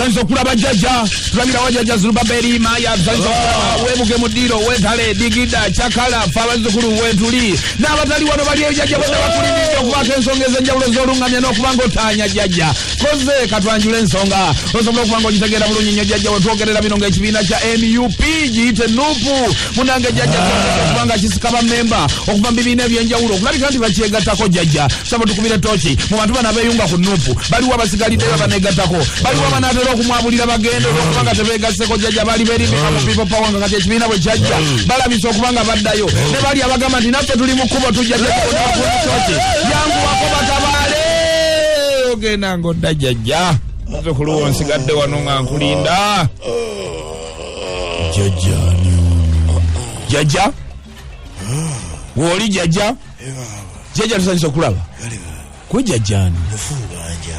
Tusanyusa okulaba jjajja, tulabirawo jjajja Zerubaberi Maya. Tusanyusa okulaba webuge mu ddiiro, wetale digida cakala, fe abazzukulu wetuli n'abatali wano bali eyo jjajja, bonna bakulindiridde okubaako ensonga ez'enjawulo z'olungamya n'okuba nga otaanya jjajja. Koze katwanjula ensonga osobola okuba nga ogitegeera bulungi nnyo jjajja. Wetwogerera bino ng'ekibiina kya NUP, giyite NUPU munange jjajja, kyongedde okuba nga kisika bammemba okuva mu bibiina ebyenjawulo okulabika nti bakyegattako. Jjajja, saba tukubire tooki mu bantu bano abeeyunga ku NUPU. Baliwo abasigaliddeyo abaneegattako, baliwo abanaatera okumwabulira bagende olwokuba nga tebeegasseko. Jjajja, bali beerimbika mu People Power nga kati ekibiina bwe kyajja balabisa okuba nga baddayo, ne bali abagamba nti naffe tuli mu kkubo tujja. Jjajja, yanguwako batabaale, ogenda ng'odda. Jjajja, muzzukulu wo nsigadde wano nga nkulinda. Jjajja ani ono? Jjajja, wooli jjajja? Jjajja, tusanyusa okulaba kwe. Jjajja ani? Mufuubanja.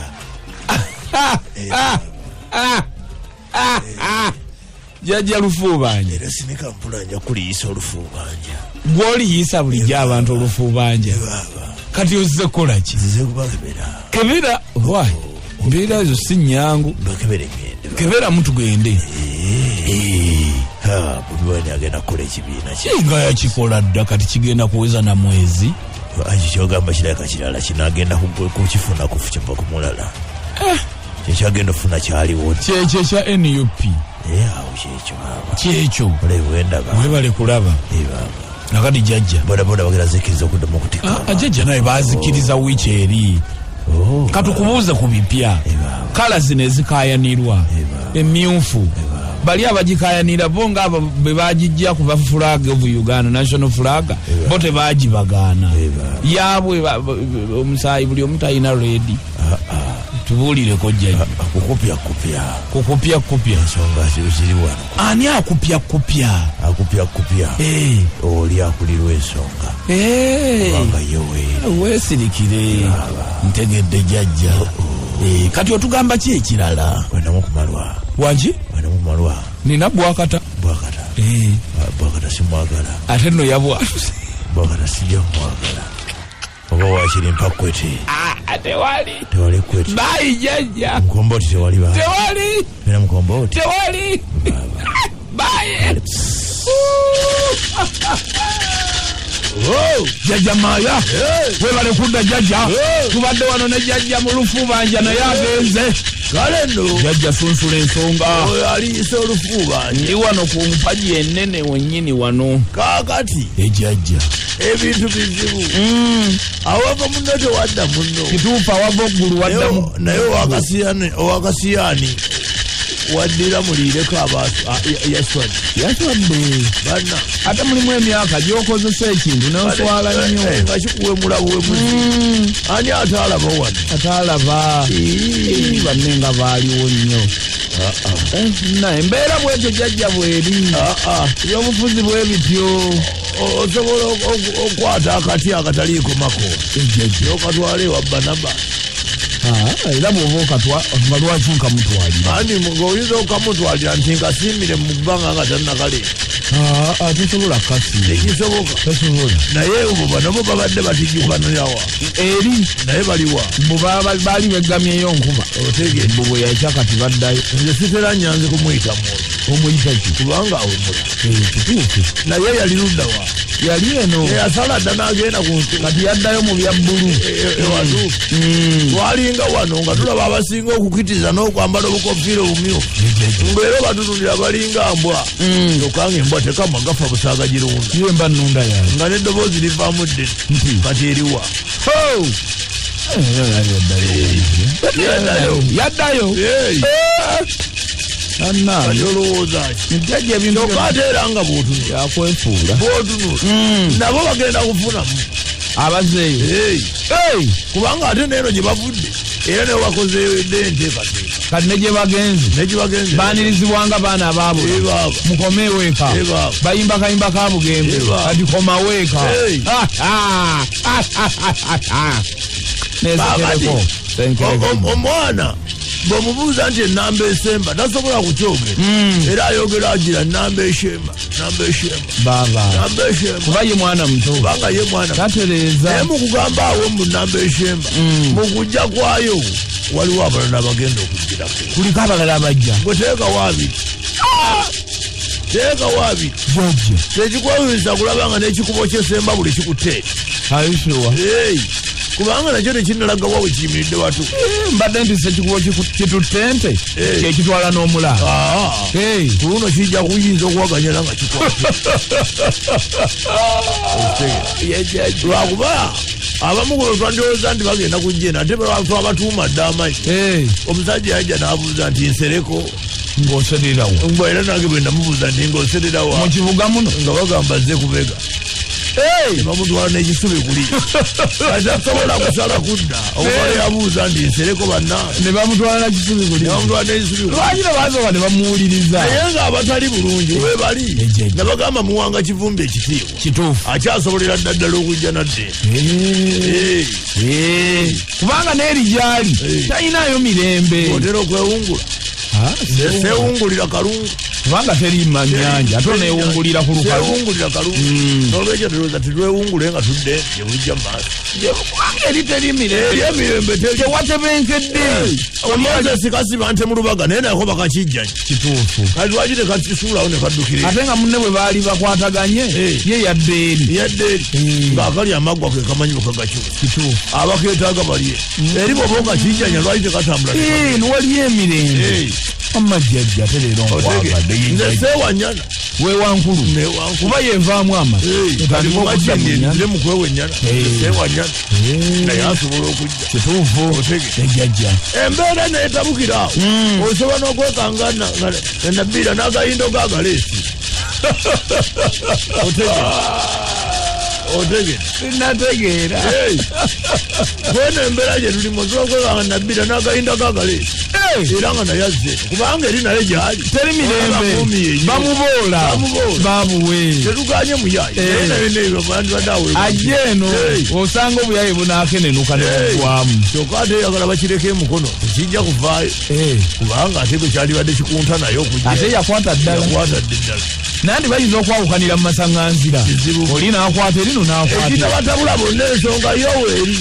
Jjajja Lufuubanja. Era sinika mpula, nja kuliyisa olufuubanja. Gwoliyisa bulijjo abantu olufuubanja. Baaba. Kati ozze kukola ki? Nzize kubakebera. Kebera why? Mbeera ezo si nyangu. Mbakebere ngende. Keberamu tugende. Bobi Wine agenda kukola ekibiina kye. Nga yakikola dda, kati kigenda kuweza na mwezi. Ekyo kyogamba kirabika kirala, kinagenda kukifuna kiva ku mulala, kyekyagenda okufuna kyaliwo. Kyekyo ekya NUP. Naye awo kyekyo baaba. Kyekyo. Olabe bwendaba. Webale kulaba. Baaba. Nakati jjajja, bodaboda bagenda zikkiriza okuddamu okutikka. Ah, jjajja, naye bazikiriza wiiki eri. Oh. Katukubuuze ku bipya. Baaba. Colour zino ezikayanirwa, emyufu, bali abagikayanira bo nga abo bwe bagijja kuva flag of Uganda, national flag, bo tebagibagaana. Eba. Yaabwe omusaayi buli omu talina red. Tubuulireko jjajja. Kukupya kupya. Kukupya kupya. Ensonga ziri wano. Ani akupya kupya? Akupya kupya oli akulirwa ensonga, kubanga yewe. Weesirikire, ntegedde jjajja. Kati otugamba ki ekirala? Wenamu kumalwa. Wangi? Wenamu kumalwa. Nina bwakata. Bwakata. Bwakata simwagala. Ate nno yabwatuse. Bwakata sijja kumwagala, oba wakiri mpa kwete. Tewali. Tewali kwete. Bayi jjajja. Mukomboti tewali ba? Tewali. Era mukomboti. Tewali. Bayi jjajja Maya, webale kudda jjajja. Tubadde wano ne jjajja mu Lufubanja, naye agenze. Kale nno. Jjajja, sunsula ensonga. Oyo aliyisa olufuubanja. Ndi wano ku mpagi enene wennyini wano. Kaakati, ejjajja, ebintu bizibu, awava munno tewadda munno. Kituufu, awava oggulu waddamu. Naye owakasiyani waddira muliireko abantu yaswadde. Yaswadde. Banna. Ate mulimu emyaka gyokozesa ekintu noswala nnyo. Nga kikuwemula buwemuzi, ani ate alaba wano? Ataalaba. Ii, banne nga baaliwo nnyo. Na embeera bwetyo jjajja bweri, ebyobufuzi bwe bityo. Osobola okukwata akati akataliiko mako nokatwala ewa Banaba. Era bw'oba okatwa nga lwaki nkamutwalira? Andi ngaoyinza okamutwalira nti nkasiimire mu bbanga nga tannakaleeta. Tosobola kasiima. Tekisoboka. Tosobola. Naye bo bano babadde batijjukanirawa? Eri. Naye baliwa? Mbu baali beggamyeyo nkuba. Otegeera. Mbu bwe yakya kati baddayo. Nze sitera nyanzi kumuyita mwoyo. Omuyita ki? Kubanga awemula. Kituufu. Naye yali luddawa? Yali eno. Yasala dda n'agenda ku nsi. Kati yaddayo mu bya bbulu. Ewatuufu twalinga wano nga tulaba abasinga okukitiza n'okwambala obukofiira obumyufu, ngaera obatunulira balinga mbwa, kyokka nga embwa tekama gafa busaaga girunda. Ye mba nnunda yange. Nga n'eddoboozi livaamu ddene. Kati eriwa? Yaddayo. Yaddayo. Hey. Annange. Kati olowooza ki? Jjajja, ebintu Kyokka ate era nga bw'otunula, yakwefuula. bw'otunula nabo bagenda kufunamu. Abazeeyo. Hey. Hey! Kubanga ate neeno gye bavudde era naye bakozeedde enteekateeka. Kati ne gye bagenze, ne gye bagenze, baanirizibwanga baana abaabula. Eh, baaba. Mukomeewo eka. Eh, baaba. Bayimba kayimba ka bugembe. Eh, baaba. Kati komawo eka. Hey. Nezekereko. Omwana Bw'omubuuza nti ennamba esemba, tasobola kukyogera. Era ayogera agira namba eshemba, namba eshemba, Baba. namba eshemba. Kuba ye mwana muto. Kubanga ye mwana. Tatereeza. Naye mukugamba awo mu namba eshemba, mu kujja kwayo waliwo abalala abagenda okugirako. Kuliko abalala abajja. Gwe teekawo abiri, teekawo abiri. Jjajja. Tekikwewunyisa kulaba nga n'ekikubo ky'esemba buli kikutte. Ayusuwa. Hey, kubanga nakyo tekinnalagawa we kiyimiridde watu. Mbadde nti sekikubo kitutte nte Eh. kyekitwala n'omulaalo. Ah, Hey. ku luno kijja kuyinza okuwaganyala nga kikwata, lwakuba abamu ku twandowooza nti bagenda kujja eno, ate twabatuuma dda amanyi. Hey. Omusajja yajja n'abuuza nti nsereko. Ng'osererawo? Mbwa, era nange bwe namubuuza nti ng'osererawa? Mu kibuga muno? Nga bagamba azze kubega. Bamutwala n'ekisubi kuli, kati tasobola kusala kudda okuba yabuuza nti nsereko bannange. Ne bamutwala na kisubi kuli. Ne bamutwala n'ekisubi kuli. Lwaki tebasooka ne bamuwuliriza? Naye ng'abatali bulungi webali. Ejjejje. Nabagamba muwanga Kivumbi ekitiibwa. Kituufu. Akyasobolera dda ddala okujja nadde. Eh. Eh, Eh. Kubanga n'eri gyali Eh. talinayo mirembe. Otera okwewungula. Ah, sewungulira kalungu. Kubanga teri manyanja, ate onewungulira ku lukalu. Sewungulira kalungu. Nolwekyo tulowooza tetwewungule nga tudde gyebujja mu maaso. Kubanga eri teri mirembe. Eri emirembe teri. Tewatebenkedde. Moses kasiba nte mu lubaga, naye nako bakakijjanya. Kituufu. Kati lwaki tekakisuulawo ne kaddukira? Ate nga munne bwe baali bakwataganye, Eh. ye yadde eri. Yadde eri. Ng'akali amaggwa ke kamanyi bwekagakyusa. Kituufu. Abakeetaaga balye eri, bwoba okakijjanya lwaki tekatambula? Eh, waliyo emirembe. Eh. Amajjajja, ate leero nkwagadde. Nze seewanyana. Wewankulu. Newankulu. Kuba yevaamu amata. Otandika okudda mu nnyana. Nzire mu kwewa ennyana. Eh. Seewanyana. Eh. Naye asobola okujja. Kituufu. Otege. Ejjajja. Embeera netabukira awo, osobola n'okwekanga nabbiira n'agayindo gagaleesi. Otege, otege. Sinategeera. Kweno embeera gye tulimu, osobola okwekanga nabbiira n'agayindo gagaleesi era nga naye azze, kubanga eri naye gyali Teri mirembe. Abakuumi yennyini. Bamuboola. Bamuboola. Babuwe. Tetuganye muyayi. Eh. Naye naye bandibadde awo. Ajja eno. Hey. Osanga obuyaye bunaakenenuka ne Hey. bugwamu. Kyokka ate eyagala bakireko emukono, tekijja kuvaayo, kubanga ate gwe kyalibadde kikunta naye okujja. Ate yakwata ddala. Yakwata dda eddala. Nandi bayinza okwawukanira mu masaŋŋanzira. Kizibu. Oli n'akwata erino n'akwata. Ekitabatabula bonna, ensonga yoweeri.